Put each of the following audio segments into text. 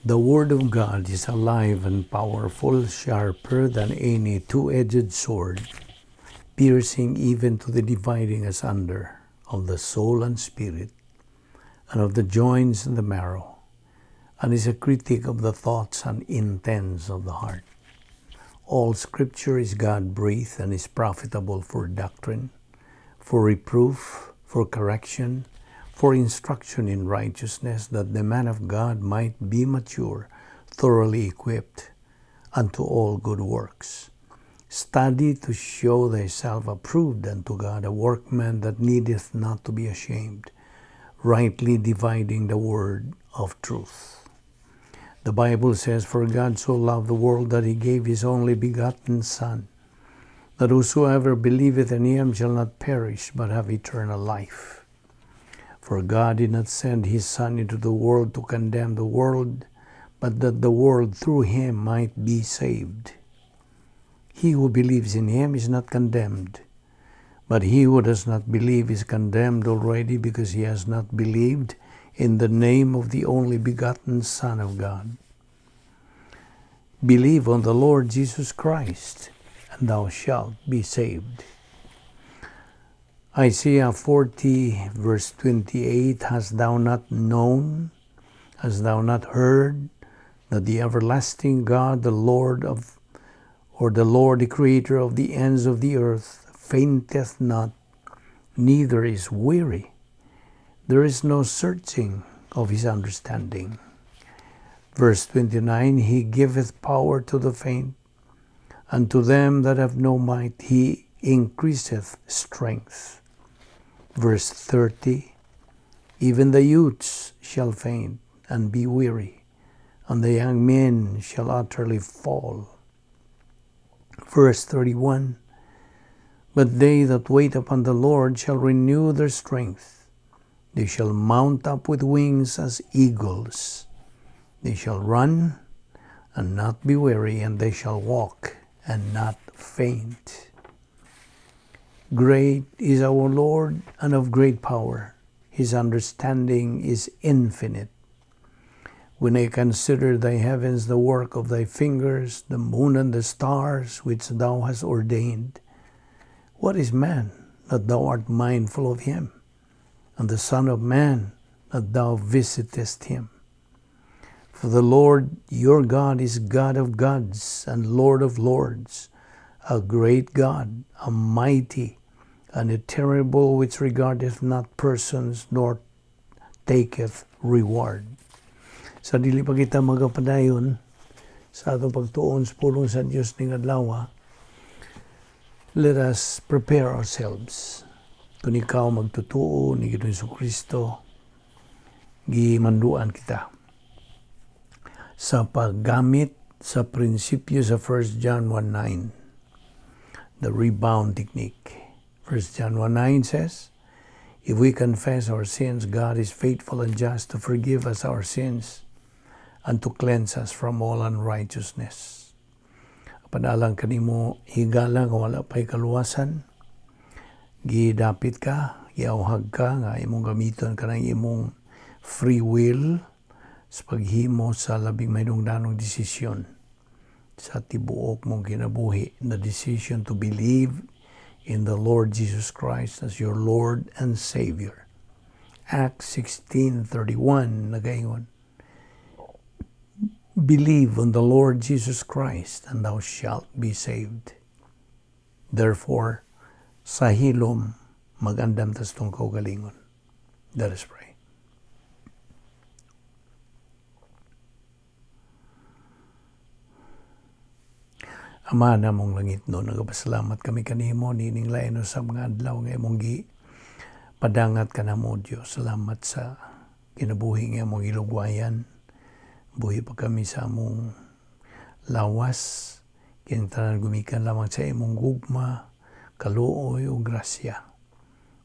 The Word of God is alive and powerful, sharper than any two-edged sword, piercing even to the dividing asunder of the soul and spirit, and of the joints and the marrow, and is a critic of the thoughts and intents of the heart. All Scripture is God-breathed and is profitable for doctrine, for reproof, for correction, for instruction in righteousness, that the man of God might be mature, thoroughly equipped unto all good works. Study to show thyself approved unto God, a workman that needeth not to be ashamed, rightly dividing the word of truth. The Bible says, "For God so loved the world that he gave his only begotten Son, that whosoever believeth in him shall not perish, but have eternal life. For God did not send his Son into the world to condemn the world, but that the world through him might be saved. He who believes in him is not condemned, but he who does not believe is condemned already, because he has not believed in the name of the only begotten Son of God." Believe on the Lord Jesus Christ, and thou shalt be saved. Isaiah 40, verse 28, "Hast thou not known, hast thou not heard, that the everlasting God, the Lord of, or the Lord, the creator of the ends of the earth, fainteth not, neither is weary? There is no searching of his understanding." Verse 29, "He giveth power to the faint, and to them that have no might he increaseth strength." Verse 30, "Even the youths shall faint and be weary, and the young men shall utterly fall." Verse 31, "But they that wait upon the Lord shall renew their strength. They shall mount up with wings as eagles. They shall run and not be weary, and they shall walk and not faint." Great is our Lord and of great power. His understanding is infinite. "When I consider thy heavens, the work of thy fingers, the moon and the stars which thou hast ordained, what is man that thou art mindful of him, and the son of man that thou visitest him? For the Lord your God is God of gods and Lord of lords, a great God, a mighty and a terrible, which regardeth not persons nor taketh reward." Sa dili pa kita magapadayon sa atong pagtuon sa pulong sa Dios ning adlaw, let us prepare ourselves. Kung ikaw magtutuo ni Ginoong Kristo, gimanduan kita sa paggamit sa prinsipyo sa 1 John 1:9, the rebound technique. 1 John 1:9 says, "If we confess our sins, God is faithful and just to forgive us our sins and to cleanse us from all unrighteousness." Panalang kanimo higala nga wala pa'y kaluwasan, gidapit ka, giawhag ka nga imong gamiton kanang imong free will sa paghimo sa labing mahigugdanong desisyon sa tibuok mong kinabuhi, the decision to believe in the Lord Jesus Christ as your Lord and Savior. Acts 16:31 nagaingon, "Believe on the Lord Jesus Christ and thou shalt be saved." Therefore, sa hilom, magandam tas atong kaugalingon. Let us pray. Ama namong langitnon, nagapasalamat kami kanimo niining lain sa mga adlaw nga imong gi padangat kanamo, Dios. Salamat sa kinabuhi nga imong gilugwayan. Buhi pa kami sa among lawas, kining tanan gumikan lamang sa imong gugma, kaluoy ug grasya.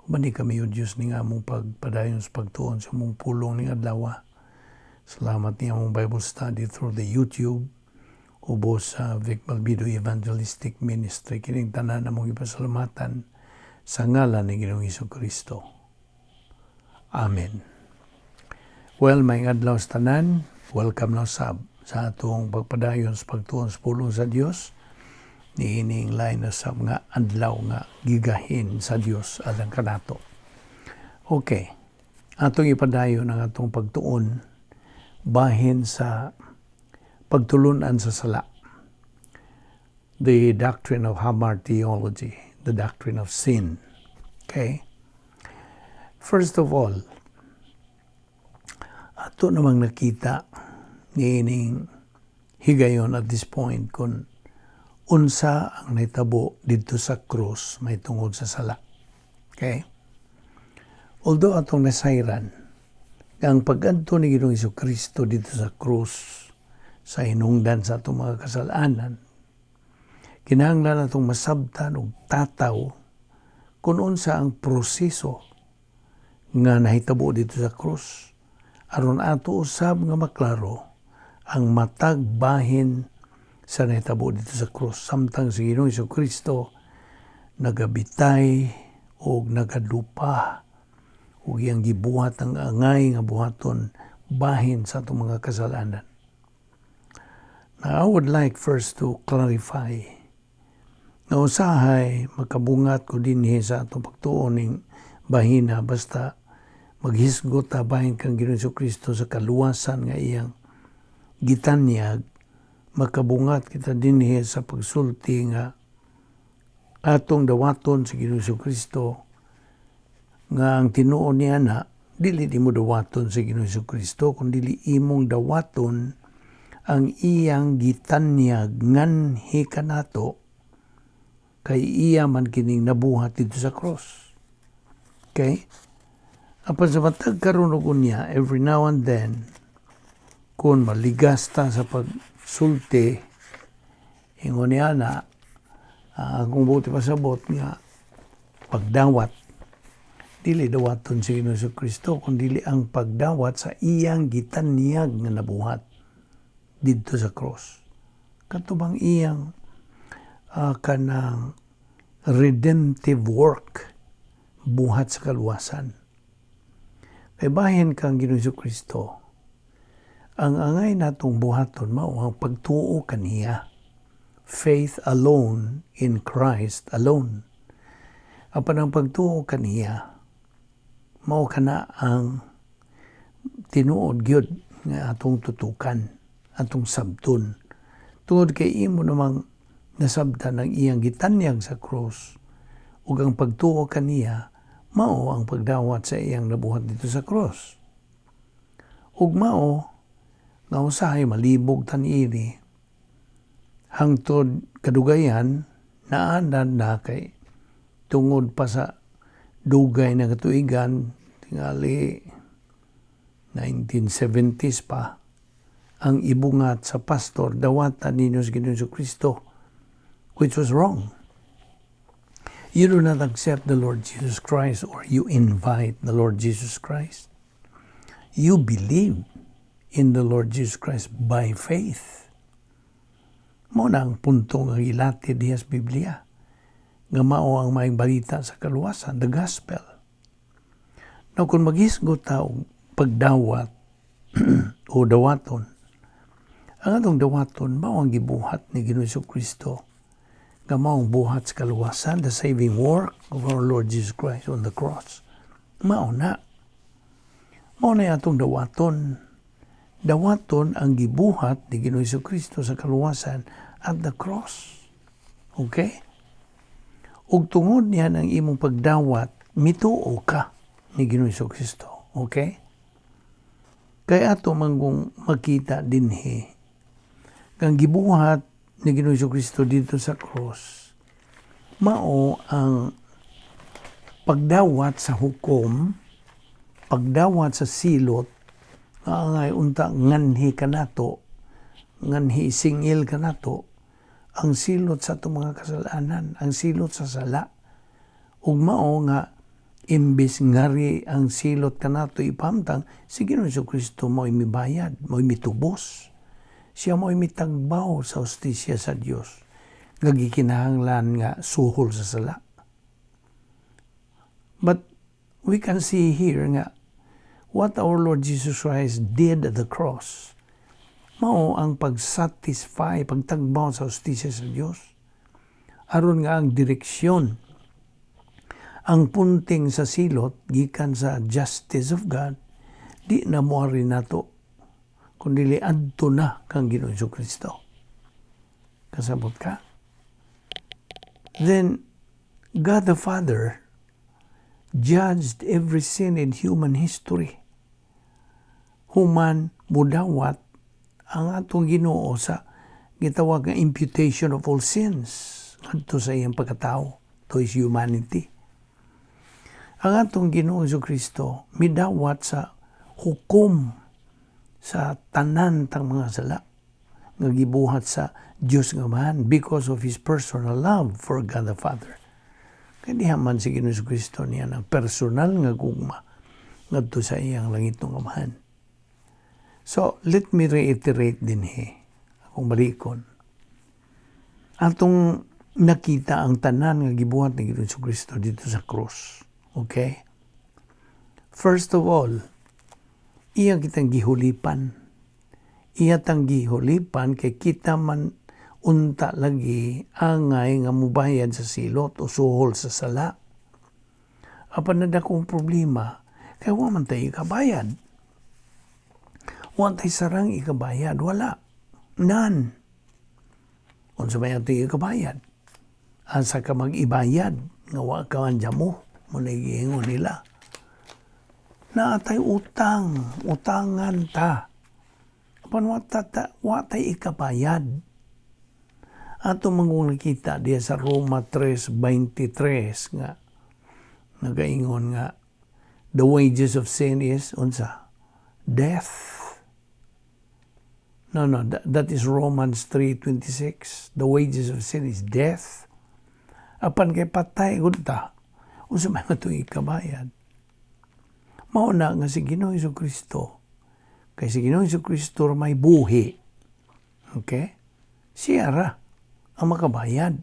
Ubani kami, O Dios, ning among pagpadayon sa pagtuon sa among pulong ning adlaw. Salamat ni among Bible study through the YouTube ubos sa Vic Balbido Evangelistic Ministry. Kining tanan among ipasalamatan sa ngalan ni Ginoong Kristo. Amen. Well, maayong adlaw sa tanan. Welcome na sab sa atong pagpadayon sa pagtuon sa pulong sa Dios niining lain na sab nga adlaw nga gigahin sa Dios alang kanato. Okay. Atong ipadayon ang atong pagtuon bahin sa pagtulunan sa sala. The doctrine of hamartiology, the doctrine of sin. Okay? First of all, ato namang nakita niining higayon at this point kung unsa ang nahitabo didto sa krus may tungod sa sala. Okay? Although atong nasayran, ang pag-adto ni Ginoong Kristo didto sa krus sa hinungdan sa atong mga kasalanan, kinahanglan atong masabtan og tataw kung unsa ang proseso nga nahitabo didto sa krus aron ato usab nga maklaro ang matag bahin sa nahitabo didto sa krus samtang si Ginoong Kristo nagabitay og nagadupa ug iyang gibuhat ang angay nga buhaton bahin sa atong mga kasalanan. Now, I would like first to clarify nga usahay makabungat ko dinhi sa atong pagtuon ning bahina basta maghisgot ta bahin kang Ginoong Kristo sa kaluwasan nga iyang gitanyag, makabungat kita dinhi sa pagsulti nga atong dawaton sa Ginoong Kristo, nga ang tinuod niya na dili nimo dawaton sa Ginoong Kristo kun dili imong dawaton ang iyang gitanyag nganhi kanato kay iya man kining nabuhat didto sa cross. Okay? Apan sa matag karon ug unya, every now and then, kung maligas ta sa pagsulti, ingon niya na, akong buot ipasabot nga pagdawat, dili dawaton si Ginoong Kristo kun dili ang pagdawat sa iyang gitanyag nga nabuhat didto sa cross. Kato bang iyang kanang redemptive work, buhat sa kaluwasan. Kay bahin kang Ginoong Kristo, ang angay natong buhaton mao ang pagtuo kaniya. Faith alone in Christ alone. Apan ang pagtuo kaniya, mao kana ang tinuod gyud nga atong tutukan, atong sabton. Tungod kay imo namang nasabtan ang iyang gitanyag sa cross ug ang pagtuo kaniya mao ang pagdawat sa iyang nabuhat didto sa cross. Ug mao nga usahay malibog ta niini hangtod kadugayan naanad na kay tungod pa sa dugay na katuigan, tingali 1970s pa, ang ibungat sa pastor, dawatan ninyo sa Ginoong Kristo, which was wrong. You do not accept the Lord Jesus Christ or you invite the Lord Jesus Christ. You believe in the Lord Jesus Christ by faith. Mao na ang punto nga gilati diha sa Biblia nga mao ang maayong balita sa kaluwasan, the gospel. Now, kung maghisgot ta og pagdawat o dawaton, ang atong dawaton mao ang gibuhat ni Ginoong Kristo nga maong buhat sa kaluwasan, the saving work of our Lord Jesus Christ on the cross. Mao na. Mao na atong dawaton. Dawaton ang gibuhat ni Ginoong Kristo sa kaluwasan at the cross. Okay? Ug tungod niya ng imong pagdawat, mituo ka ni Ginoong Kristo. Okay? Kaya ato manggong makita dinhi kang gibuhat ni Ginoong Kristo didto sa cross mao ang pagdawat sa hukom, pagdawat sa silot, nga angay unta nganhi kanato, nganhi singil kanato, ang silot sa atong mga kasalanan, ang silot sa sala. Ug mao nga imbis ngari ang silot kanato ipamtang, si Ginoong Kristo mo'y mibayad, mo'y mitubos. Siya mo'y mitagbaw sa hustisya sa Dios nga gikinahanglan nga suhol sa sala. But we can see here nga what our Lord Jesus Christ did at the cross Mao ang pag-satisfy, pagtagbaw sa hustisya sa Dios. Aron nga ang direksyon, ang punting sa silot gikan sa justice of God, di na moari nato kundi adto na kang Ginoong Kristo. Kasabot ka? Then, God the Father judged every sin in human history. Human mudawat ang atong Ginoo sa gitawag nga imputation of all sins ngadto sa iyang pagkatao, to his humanity. Ang atong Ginoong Kristo midawat sa hukom sa tanan tang mga sala nga gibuhat sa Dios nga Amahan because of his personal love for God the Father. Kay diha man si Ginoong Kristo niya ng personal nga gugma ngadto sa iyang langitnong Amahan. So, let me reiterate dinhi, akong balikon. Atong nakita ang tanan nga gibuhat ni Ginoong Kristo didto sa cross. Okay? First of all, iya kitang gihulipan. Iya tang gihulipan kay kita man unta lagi angay nga mubayad sa silot o suhol sa sala. Apan na dakong problema, kay wa man tayo ikabayad. Wa tay sarang ikabayad, wala. None. Unsa may ato ikabayad? Asa ka mag-ibayad nga wa ka man mo, mo na giingon nila. Naatay utang, utangan ta. Apan wa tay ikabayad. Ato mangong nakita diya sa Roma 3:23 nga nagaingon nga the wages of sin is unsa? Death. No, that is Romans 3:26. The wages of sin is death. Apan kay patay gud ta, unsa may atong ikabayad? Mao na nga si Ginoong Kristo, kay si Ginoong Kristo may buhi. Okay? Siya ra ang makabayad.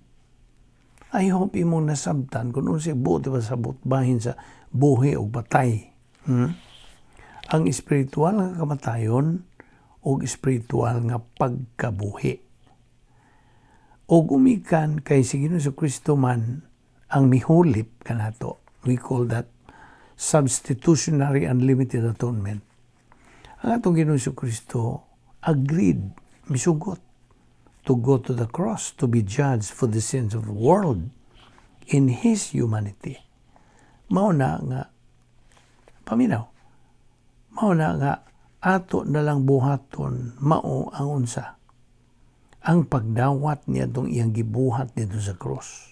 I hope imong nasabtan kung unsay buot ba sabot bahin sa buhi o patay. Ang espiritual nga kamatayon o espiritual nga pagkabuhi. O gumikan kay si Ginoong Kristo man ang mihulip kanato. We call that substitutionary unlimited atonement. Ang atong Ginoong Kristo agreed, misugot to go to the cross to be judged for the sins of the world in His humanity. Mao na nga, paminaw, mao na nga ato na lang buhaton mao ang unsa? Ang pagdawat niya itong iyang gibuhat didto sa cross.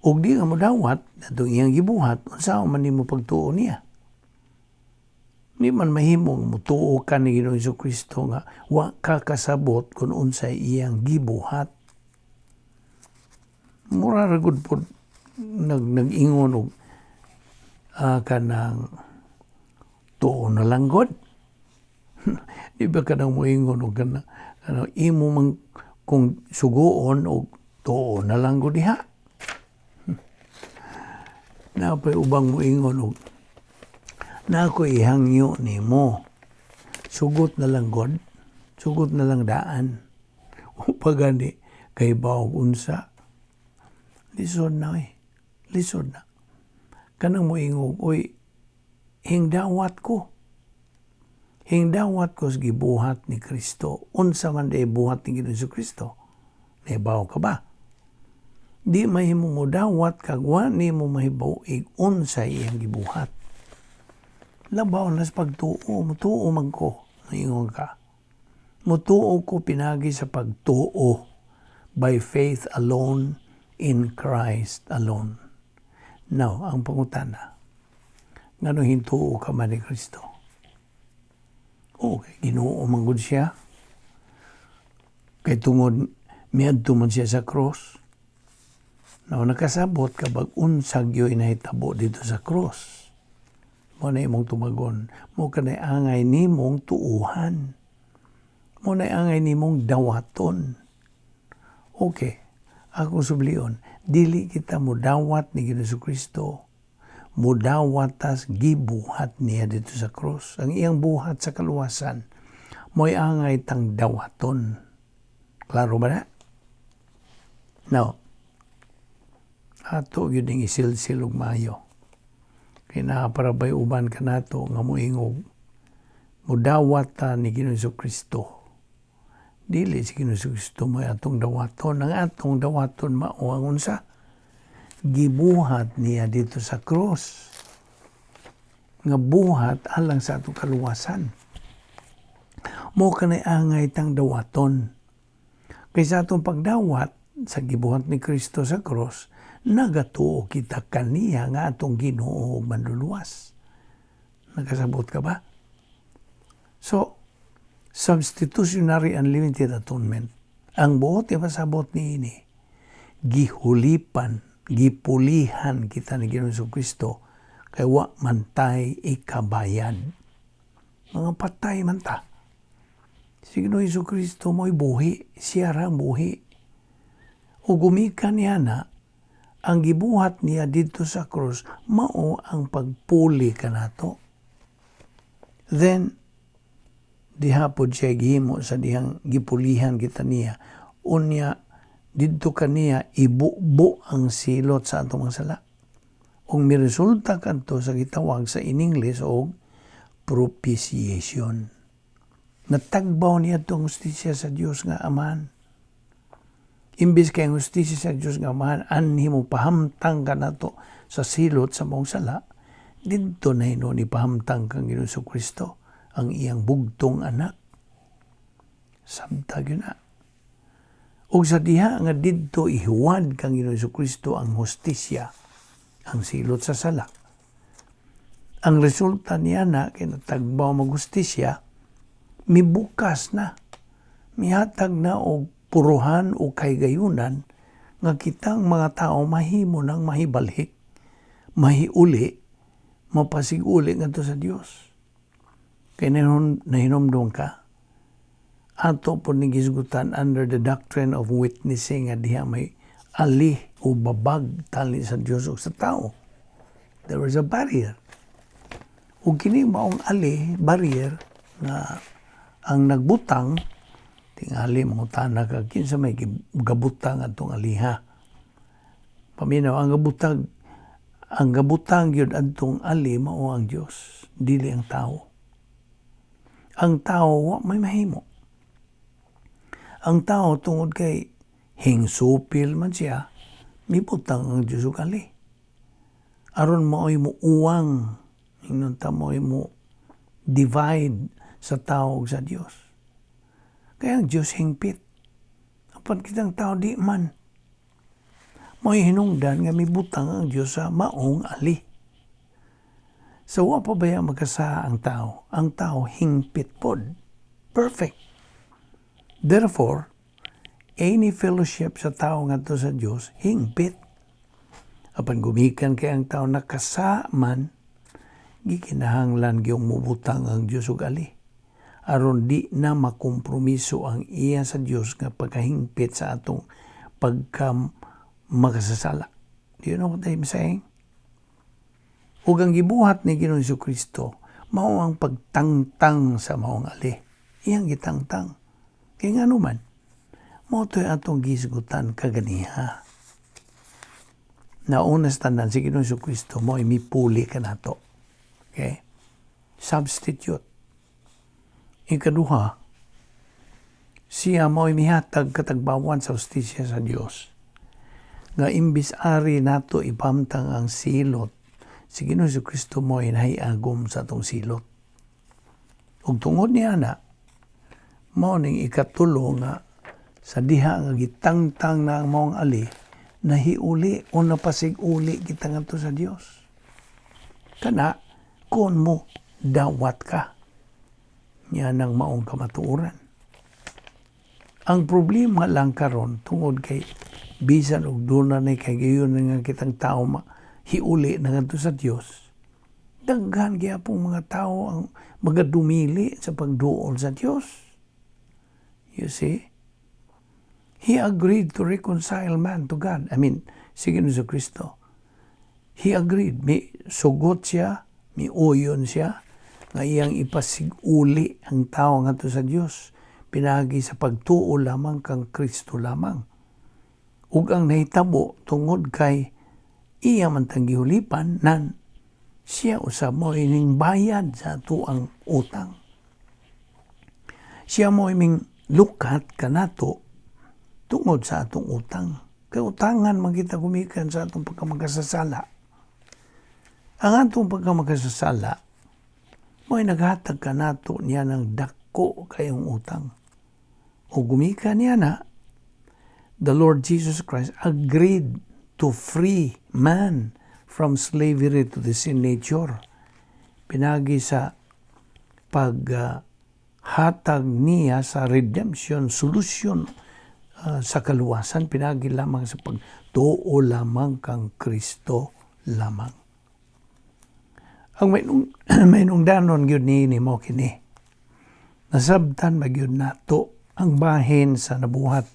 Ug di ka mo dawat atong iyang gibuhat, unsa man nimo pagtuo niya? Di man mahimong mutuo ka ni Ginoong Kristo nga wa ka kasabot kung unsay iyang gibuhat. Mura ra gud pod nag-ingon og kanang tuo na lang god. Di ba kanang moingon og kanang imo man kung suguon og tuo na lang gud diha. Napay ubang moingon og na ako ihangyo nimo. Sugot na lang god, sugot na lang daan. O pagani kay bawog unsa. Lisod na eh. Lisod na. Kanang moingog, "Oy, hingdawat ko. Hingdawat ko sa gibuhat ni Kristo." Unsa man di buhat ni Ginoong Kristo? Nahibaw ka ba? Di mahimong modawat kag wa nimo mahibaw ig unsa iyang gibuhat. Labaw na sa pagtuo, mutuo man ko, ingon ka. Mutuo ko pinagi sa pagtuo, by faith alone, in Christ alone. Now, ang pangutana, ngano hintuo ka man ni Kristo? Okay, Ginoo man gud siya. Kay tungod miadto man siya sa cross. Now, nakasabot ka bag unsa gyoy nahitabo didto sa cross? Mo na imong tumagon. Mo kanay angay nimong tuuhan. Mo na angay nimong dawaton. Okay, akong sublion, dili kita mudawat ni Ginoong Kristo. Mudawat tas gibuhat niya didto sa cross. Ang iyang buhat sa kaluwasan. Mo'y angay tang dawaton. Klaro ba na? Now, ato gyud ning isilsil og maayo. Kay naa pa ra bay uban kanato nga moingog, "Mudawat ta ni Ginoong Kristo." Dili si Ginoong Kristo mo'y atong dawaton. Ang atong dawaton mao ang unsa? Gibuhat niya didto sa cross. Nga buhat alang sa atong kaluwasan. Mao kanay angay tang dawaton. Kay sa atong pagdawat sa gibuhat ni Kristo sa cross, nagatuo kita kaniya nga atong Ginoo ug Manluluwas. Nakasabot ka ba? So, substitutionary unlimited atonement. Ang buot ipasabot niini, gihulipan, gipulihan kita ni Ginoong Kristo kay wa man tay ikabayad. Mga patay man ta. Si Ginoong Kristo mo'y buhi, siya ra ang buhi. Ug gumikan niya na, ang gibuhat niya didto sa cross, mao ang pagpuli kanato. Then, diha pod siya gihimo sa dihang gipulihan kita niya. Unya, didto kaniya ibubo ang silot sa atong mga sala. Ug miresulta kadto sa gitawag sa in English og propitiation. Natagbaw niya itong hustisya sa Dios nga Amahan. Imbis kay ang hustisya sa Dios nga Amahan, anhi mo pahamtang kanato sa silot sa maong sala, didto na hinuon ipahamtang kang Ginoong Kristo, ang iyang bugtong anak. Sabta gyud na. Ug sa diha nga didto ihuwad kang Ginoong Kristo ang hustisya, ang silot sa sala. Ang resulta niya na, kay natagbaw maghustisya, mibukas na, mihatag na og puruhan o kahigayunan nga kitang mga tao mahimo nang mahibalhik, mahiuli, mapasiguli ngadto sa Dios. Kay nahinomdom ka, ato po ni gisgutan under the doctrine of witnessing nga diha may ali o babag tali sa Dios o sa tao. There is a barrier. Ug kini maong ali, barrier, nga ang nagbutang, tingali mangutana ka, "Kinsa may gabutang atong aliha?" Paminaw, ang gabutang gyud adtong ali mao ang Dios, dili ang tao. Ang tao wa may mahimo. Ang tao, tungod kay hingsupil man siya, mibutang ang Dios og ali. Aron maoy mo uwang, ingnon ta, maoy mo divide sa tao ug sa Dios. Kaya ang Dios hingpit. Apan kitang tao di man. Mao'y hinungdan nga mibutang ang Dios sa maong ali. So wa pa baya magkasa ang tao? Ang tao hingpit pod. Perfect. Therefore, any fellowship sa tao ngadto sa Dios hingpit. Apan gumikan kay ang tao nakasa man, gikinahanglan gyung mubutang ang Dios og ali. Aron di na makompromiso ang iya sa Dios nga pagkahingpit sa atong pagka makasasala. Do you know what I'm saying? Ug ang gibuhat ni Ginoong Kristo mao ang pagtangtang sa maong ali. Iyang gitangtang. Kay ngano man, mao to'y atong gisgutan kaganiha. Nauna sa tanan, si Ginoong Kristo mo'y mipuli kanato. Okay? Substitute. Ikaduha, siya mo'y mihatag katagbawan sa hustisya sa Dios. Nga imbis ari nato ipamtang ang silot, si Ginoong Kristo mo'y nahiagom sa atong silot. Ug tungod niya na, mao ning ikatulo nga sa diha nga gitangtang na ang maong ali, nahiuli o napasig-uli kita ngadto sa Dios. Kana, kung mo dawat ka, yan ang maong kamatuoran. Ang problema lang karon, tungod kay bisan og duna na kay gayon nga kitang tao hiuli na ngadto sa Dios, daghan gyapon mga tao ang magadumili sa pagduol sa Dios. You see? He agreed to reconcile man to God. I mean, si Ginoong Kristo. He agreed. Mi sugot siya, mi uyon siya. Nga iyang ipasiguli ang tao ngadto sa Dios pinaagi sa pagtuo lamang kang Kristo lamang. Ug ang nahitabo, tungod kay iya man tang gihulipan nan, siya usab mo ining bayad sa atoang utang. Siya mo iming lukat kanato tungod sa atong utang. Kay utangan man kita gumikan sa atong pagkamakasasala. Ang atong pagkamakasasala mo'y naghatag kanato niya ng dako kayong utang. O gumikan niya na, the Lord Jesus Christ agreed to free man from slavery to the sin nature. Pinaagi sa paghatag niya sa redemption, solution sa kaluwasan, pinaagi lamang sa pagtuo lamang kang Kristo lamang. Ang may danon gyud ni mo kini. Nasabtan ba gyud nato ang bahin sa nabuhat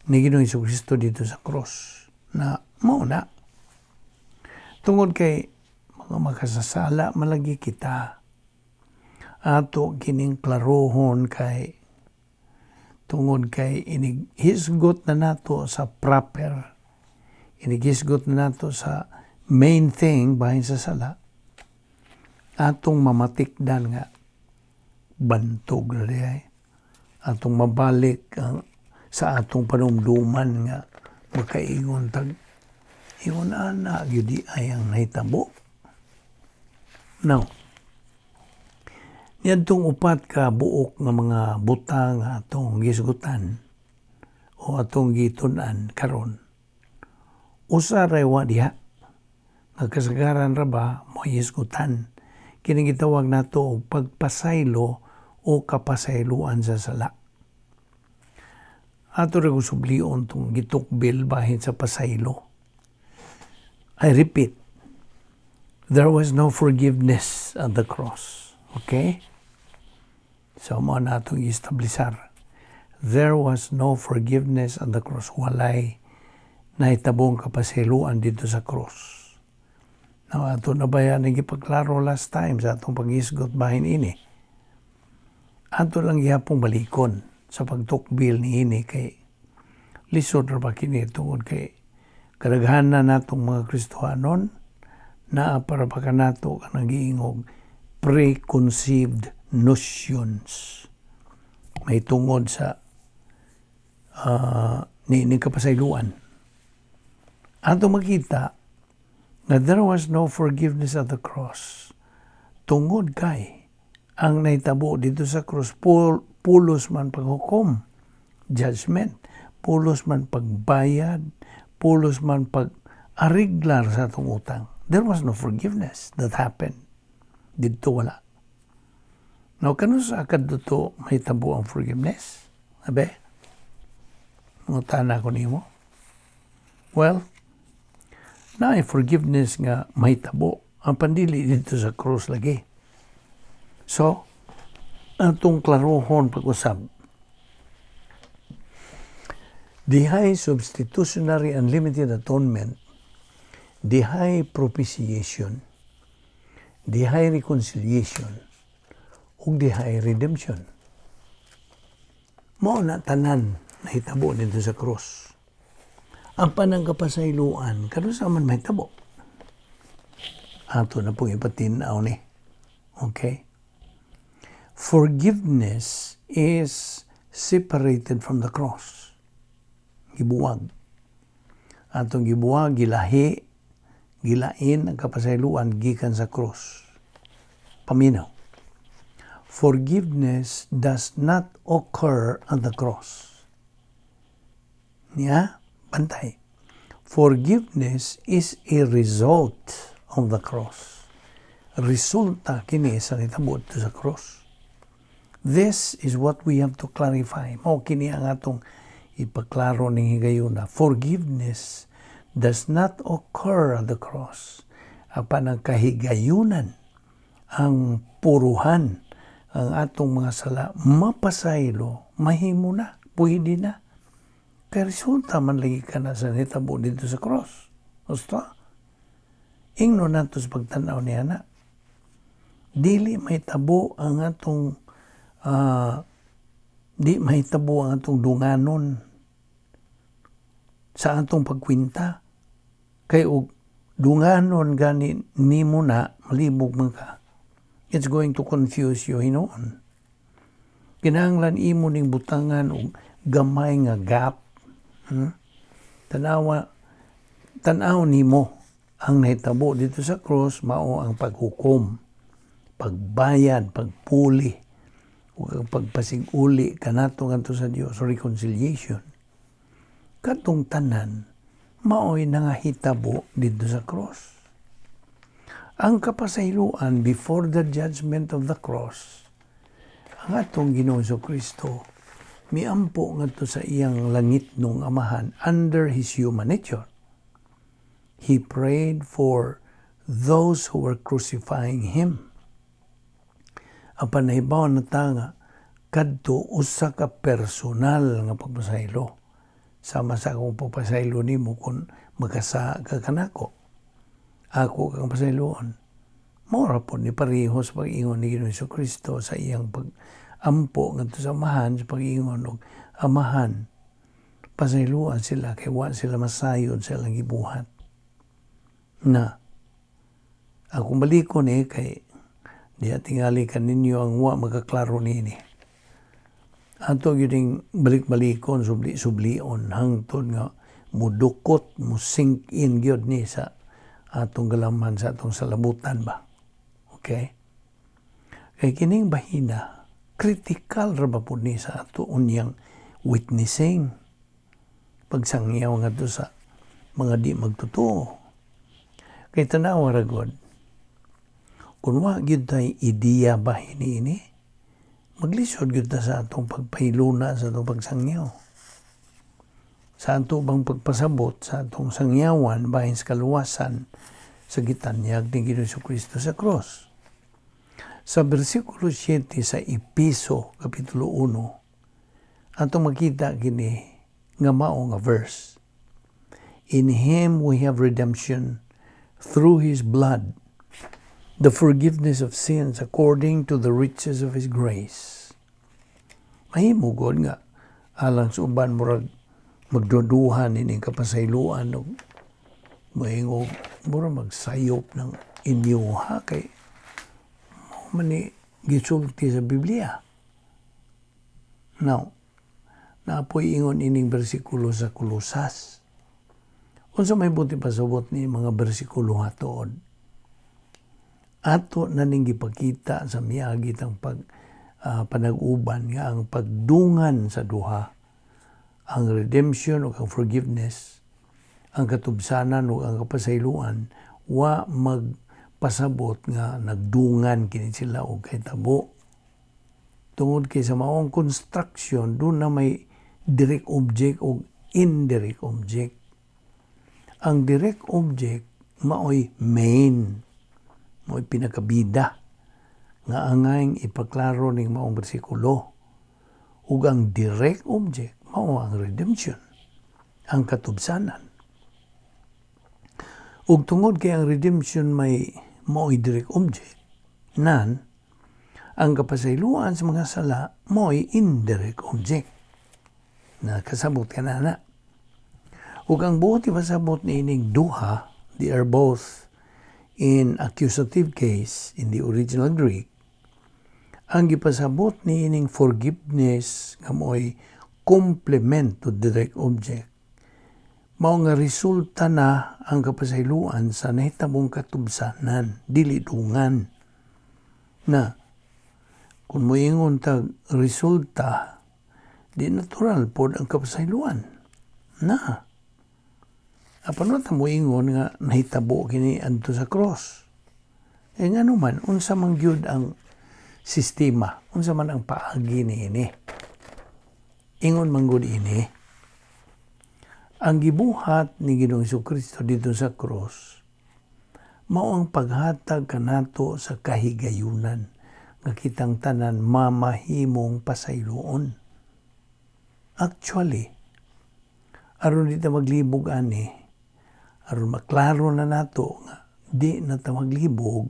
ni Ginoong Kristo dito sa cross na mao na. Tungod kay mga makasasala malagi kita, ato kining klarohon kay tungod kay inighisgot na nato sa proper, inighisgot na nato sa main thing bahin sa sala, atong mamatikdan nga bantog na diay, atong mabalik ang sa atong panumduman nga makaingon tag ingon ana gyud ay ang nahitabo. Now, niadtong 4 ka buok nga mga butang nga atong gisgutan o atong gitun-an karon, usa ra wa diha nga kasagaran ra ba mo hisgutan, kini gitawag nato og pagpasaylo o kapasayloan sa sala. Ato ra sublion tong gitukbil bahin sa pasaylo. I repeat, there was no forgiveness at the cross. Okay? So, mo na atong establisar. There was no forgiveness at the cross. Walay nahitabong kapasayloan dito sa cross. Now, ato na ba yan gipaklaro last time sa atong pag-isgot bahin ini? Ato lang gihapong balikon sa pagtukbil ni ini kay lisod ra ba kini tungod kay kadaghanan na natong mga Kristohanon naa para pa kanato kanang giingog preconceived notions may tungod sa ni kapasayloan. Ato makita nga there was no forgiveness at the cross tungod kay ang nahitabo dito sa cross pulos man paghukom, judgment, pulos man pagbayad, pulos man pag-ariglar sa atong utang. There was no forgiveness that happened didto, wala. Now, kano sa kadto mahitabo ang forgiveness? Abe, mangutana ko nimo. Well, naay forgiveness nga mahitabo ang pandili dito sa cross lagi. So, atong klarohon pag-usab. Dihay substitutionary unlimited atonement, dihay propitiation, dihay reconciliation, ug dihay redemption. Mao na tanan nahitabo dito sa cross. Ang panang kapasayloan, kanus-a man mahitabo? Ato na pong ipatin-aw ni. Okay? Forgiveness is separated from the cross. Gibuwag. Atong gibuwag, gilahi, gilain ang kapasayloan gikan sa cross. Paminaw. Forgiveness does not occur on the cross. Niya, bantay. Forgiveness is a result of the cross. Resulta kini sa nitabo sa cross. This is what we have to clarify. Mao kini ang atong ipaklaro ning higayuna. Forgiveness does not occur at the cross. Apan ang kahigayunan, ang puruhan, ang atong mga sala, mapasaylo, mahimo na, pwede na. Kay resulta man lagi ka na sa nitabo dito sa cross. Gusto? Ingno nato sa pagtanaw niya na. Dili mahitabo ang atong di mahitabo ang atong dunganon sa atong pagkwenta. Kay og dunganon gani nimo na, malibog man ka. It's going to confuse you hinuon. Kinahanglan imo ning butangan og gamay nga gap. Tanawa, tan-aw nimo ang nahitabo didto sa cross mao ang paghukom, pagbayad, pagpuli, ug ang pagpasig-uli kanato ngadto sa Dios, reconciliation. Katong tanan mao'y nangahitabo didto sa cross. Ang kapasayloan before the judgment of the cross, ang atong Ginoong Kristo miampo ngadto sa iyang langitnong Amahan under his human nature. He prayed for those who were crucifying him. Apan nahibaw na ta nga kadto usa ka personal nga pagpasaylo. Sama sa akong pagpasaylo nimo kung magkasa ka kanako. Ako kang pasayloon. Mao pod ni pareho sa pag-ingon ni Ginoong Kristo sa iyang pag-ampo ngadto sa Amahan, sa pag-ingon og, "Amahan, pasayloan sila kay wa sila masayod sa ilang gibuhat." Na akong balikon eh kay diha tingali kaninyo ang wa makaklaro niini. Ato gyud balik-balikon, subli-sublion hangtod nga mudukot, mo sink in gyud ni sa atong galamhan, sa atong salabutan ba. Okay? Kay kining bahina, critical ra ba pud ni sa ato unyang witnessing, pagsangyaw ngadto sa mga di magtotoo. Kay tanawa ra gud, kung wa gyud tay ideya ba niini, maglisod gyud ta sa atong pagpahiluna sa atong pagsangyaw. Sa ato bang pagpasabot sa atong sangyawan bahin sa kaluwasan sa gitanyag ni Ginoong Kristo sa cross. Sa bersikulo 7 sa Epeso Kapitulo 1, atong makita kini nga mao nga verse. "In Him we have redemption through His blood, the forgiveness of sins according to the riches of His grace." Mahimo gud nga alang sa uban murag magduduhan ining kapasayloan og mahingog mura magsayop ng inyuha kay mao man ni gisulti sa Biblia. Now, naa poy ingon ining bersikulo sa Kolosas. Unsa may buot ipasabot ni mga bersikulo hatuod? Ato na ning gipakita sa miagi tang pag panag-uban nga ang pagdungan sa duha, ang redemption o ang forgiveness, ang katubsanan o ang kapasayloan, wa magpasabot nga nagdungan kini sila og kahitabo. Tungod kay sa maong construction, duna na may direct object o indirect object. Ang direct object maoy main, maoy pinakabida nga angayng ipaklaro ning maong bersikulo. Ug ang direct object mao ang redemption, ang katubsanan. Ug tungod kay ang redemption may maoy direct object, nan ang kapasayloan sa mga sala maoy indirect object. Nakasabot ka na na. Ug ang buot ipasabot niining duha, they are both in accusative case in the original Greek. Ang gipasabot niining forgiveness nga mo'y complement to direct object. Mao nga resulta na ang kapasayloan sa nahitabong katubsanan, dili dungan. Na kung moingon tag resulta, di natural pod ang kapasayloan. Na. Apan wa ta moingon nga nahitabo kini adto sa cross. E ngano man, unsa man gyud ang sistema, unsa man ang paagi niini? Ingon man gud ini, ang gibuhat ni Ginoong Kristo didto sa cross, mao ang paghatag kanato sa kahigayunan nga kitang tanan mamahimong pasayloon. Actually, aron di ta maglibog ani, aron maklaro na nato nga di na ta maglibog,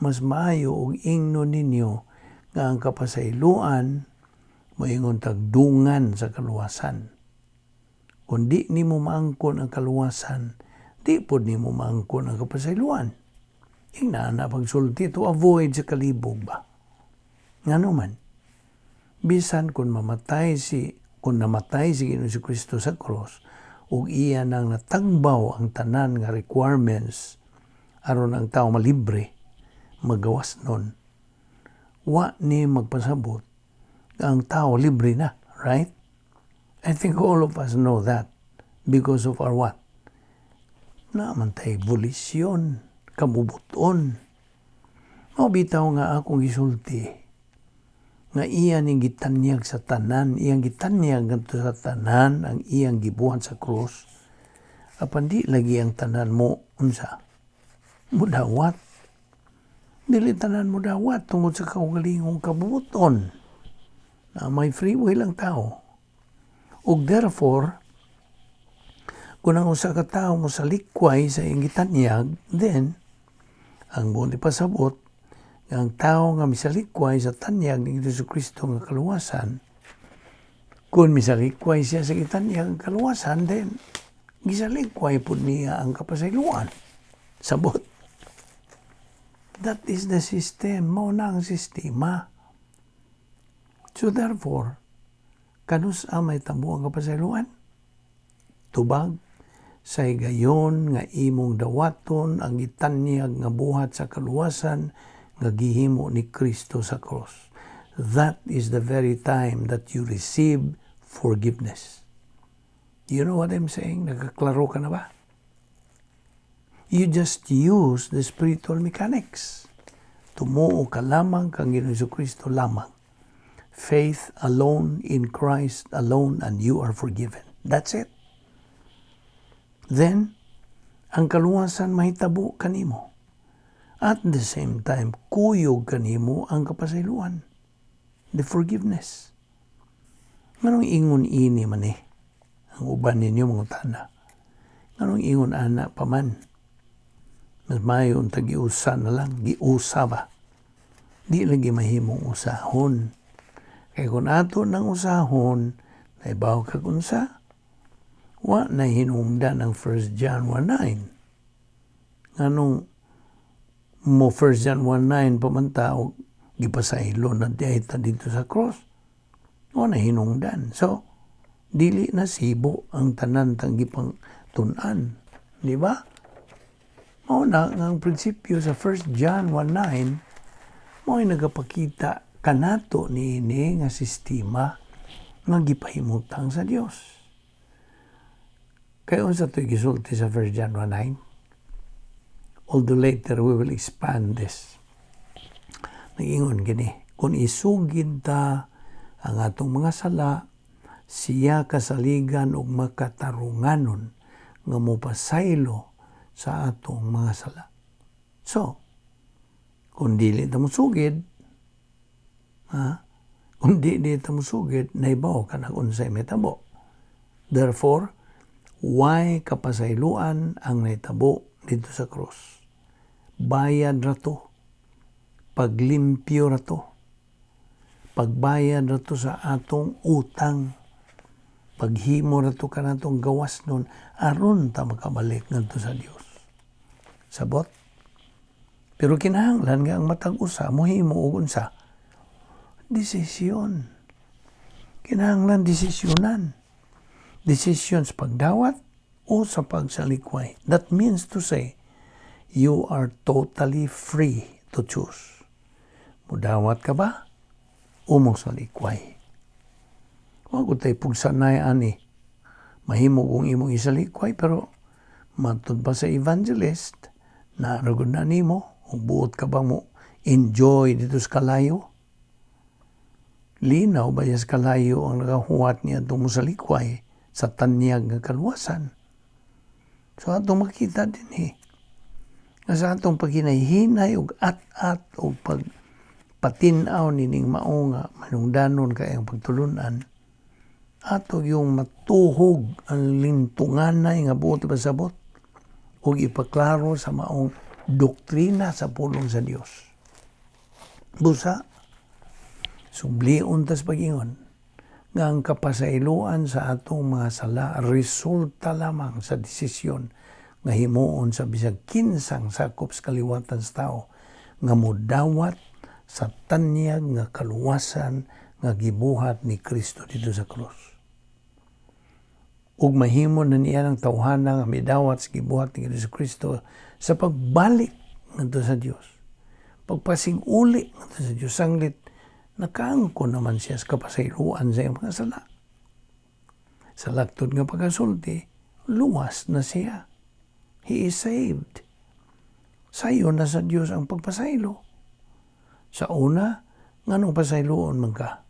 Mas maayo og ingnon ninyo nga ang kapasayloan moingon tagdungan sa kaluwasan. Kung di nimo maangkon ang kaluwasan, di pod nimo maangkon ang kapasayloan. Ingna na pagsulti to avoid sa kalibog ba. Ngano man, bisan kung namatay si Ginoong Kristo sa cross ug iya nang natagbaw ang tanan nga requirements aron ang tao malibre, magawas nun, wa ni magpasabot nga ang tao libre na, right? I think all of us know that because of our what? Naa man tay volition, kabubuton. Mao bitaw nga akong gisulti nga iya ning gitanyag sa tanan, iyang gitanyag ngadto sa tanan ang iyang gibuhat sa krus. Apan di lagi ang tanan mo unsa? Mudawat. Dili tanan mo dawat tungod sa kaugalingong kabubuton na may free will ang tao. Ug therefore, kung ang usa ka tawo mo salikway sa iyang gitanyag, then ang buot ipasabot nga ang tao nga misalikway sa tanyag ni Jesu Kristo nga kaluwasan, kung misalikway siya sa gitanyag nga kaluwasan, then gisalikway pud niya ang kapasayloan. Sabot. That is the system. Mao na ang sistema. So therefore, kanus-a mahitabo ang kapasayloan? Tubag sa higayon nga imong dawaton ang gitanyag nga buhat sa kaluwasan nga gihimo ni Kristo sa cross. That is the very time that you receive forgiveness. You know what I'm saying? Nagkaklaro ka na ba? You just use the spiritual mechanics. Tumuo ka lamang kang Ginoong Kristo lamang. Faith alone in Christ alone, and you are forgiven. That's it. Then, ang kaluwasan mahitabo kanimo. At the same time, kuyog kanimo ang kapasayloan. The forgiveness. Nganong ingon ini man eh? Ang uban ninyo mangutana. Nganong ingon ana pa man? Mas maayo unta giusa na lang, giusa ba? Di lagi mahimong usahon. Kay kung ato nang usahon, naibaw kag unsa? Wa na hinungdan ang 1 John 1:9. Nganong mo 1 John 1:9 pa man ta og gipasaylo na diay ta dito sa cross? Wa na hinungdan. So, dili na sibo ang tanan tang gipang tun-an. Di ba? Mao na nga ang prinsipyo sa 1 John 1:9 mo'y nagapakita kanato niini nga sistema nga gipahimutang sa Dios. Kay unsa to'y gisulti sa 1 John 1:9? Although later we will expand this. Nag-ingon gini, kung isugid ta ang atong mga sala, siya kasaligan ug makatarunganon nga mopasaylo sa atong mga sala. So, kung dili ta mosugid, ha? Kung di ta mosugid, naibaw ka na unsay mahitabo. Therefore, way kapasayloan ang nahitabo dito sa cross? Bayad ra to. Paglimpyo ra to. Pagbayad ra to sa atong utang. Paghimo ra to kanatong gawas nun aron ta makabalik ngadto sa Dios. Sabot? Pero kinahanglan nga ang matag usa mohimo og unsa? Desisyon. Kinahanglan desisyonan. Desisyon sa pagdawat o sa pagsalikway. That means to say, you are totally free to choose. Mudawat ka ba? O mosalikway? Wa ko tay pugsanay ani. Mahimo kung imong isalikway, pero matud pa sa evangelist, naaragod na nimo, ug buot ka ba mo enjoy dito sa kalayo? Linaw ba sa kalayo ang nakahuwat niya itong mosalikway sa tanyag nga kaluwasan? So atong makita din eh. Nga sa atong paghinay-hinay ug at-at ug pagpatin-aw nining mao nga manungdanon kay ang pagtulunan, ato yung matuhog ang lintunganay nga buot ipasabot ug ipaklaro sa maong doktrina sa pulong sa Dios. Busa, sublion tas pag-ingon nga ang kapasayloan sa atong mga sala resulta lamang sa desisyon nga himuon sa bisag kinsang sakop sa kaliwatan sa tao nga mudawat sa tanyag nga kaluwasan nga gibuhat ni Kristo didto sa krus. Ug mahimo na niya ng tawhana nga midawat sa gibuhat ni Kristo sa pagbalik ngadto sa Dios. Pagpasig-uli ngadto sa Dios, sanglit nakaangkon naman siya sa kapasayloan sa iyang mga sala. Sa laktod nga pagkasulti, luwas na siya. He is saved. Sayo na sa Dios ang pagpasaylo. Sa una, nganong pasayloon man ka?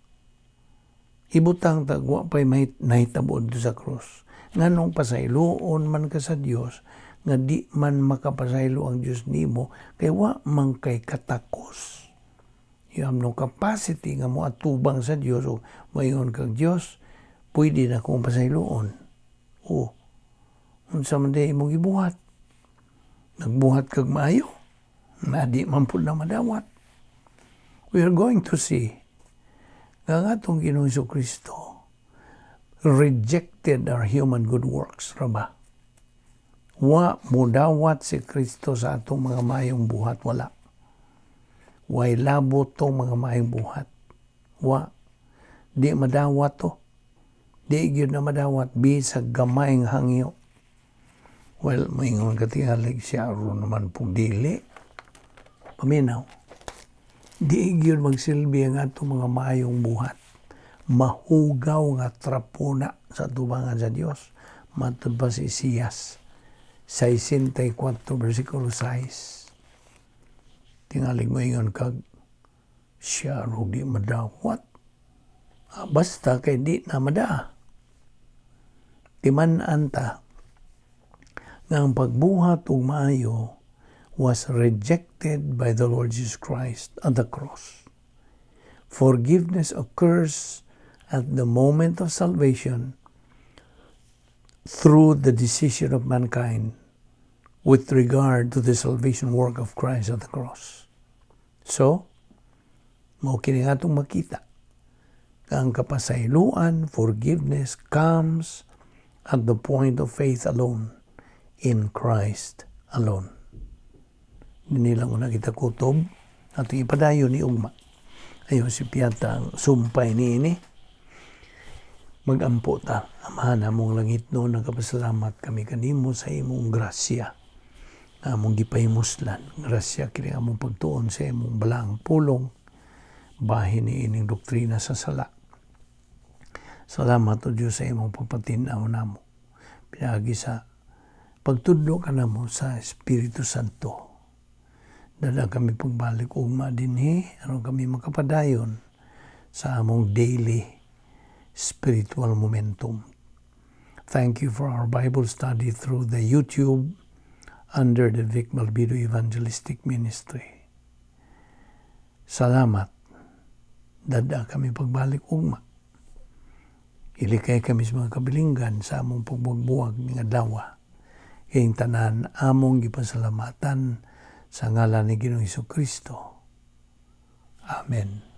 Ibutang tag wa pa'y nahitabo sa krus. Nganong pasayloon man ka sa Dios nga di man makapasaylo ang Dios nimo kay wa man kay katakos? You have no capacity nga mo atubang sa Dios o mayon kag, "Dios, pwede na akong pasayloon." O, unsa man diay imong gibuhat? Nagbuhat kag maayo? Na di man pud na madawat. We are going to see nga ang atong Ginoong Kristo rejected our human good works, ra ba? Wa mudawat si Kristo sa atong mga mayong buhat, wala. Way labot tong mga maayong buhat. Wa. Di madawat to. Di gyud na madawat bisag gamay nga hangyo. Well, moingon ka tingali, siya aron naman pong dili. Paminaw. Di gyud magsilbi ang atong mga maayong buhat. Mahugaw nga trapo na sa tubangan sa Dios. Matud pa si Isaias 64 versikulo 6. Tingalig mo ingon kag siya ro di madawat. Ah, basta kay di na madaa. Timan-an ta nga ang pagbuhat og maayo was rejected by the Lord Jesus Christ at the cross. Forgiveness occurs at the moment of salvation through the decision of mankind with regard to the salvation work of Christ at the cross. So, mao kini nga atong makita. Ang kapasayloan, forgiveness, comes at the point of faith alone, in Christ alone. Dinhi lang una kita kutob, atong ipadayon ni ugma. Ayo si Piata ang sumpay niini. Magampo ta. Amahan among langitnon, nagapasalamat kami kanimo sa imong grasya nga among gipahimuslan. Grasya kini among pagtuon sa imong balaang pulong, bahin ni ining doktrina sa sala. Salamat, O Diyos, sa imong pagpatinaw namo pinaagi sa pagtudlo kanamo sa Espiritu Santo. Dala kami pagbalik ugma dinhi aron kami makapadayon sa among daily spiritual momentum. Thank you for our Bible study through the YouTube under the Vic Balbido Evangelistic Ministry. Salamat. Dada kami pagbalik ugma. Ilikay kami sa mga kabilinggan sa among pagbuwag-buwag ning adlaw. Kayong tanan among gipasalamatan sa ngalan ni Ginoong Kristo. Amen.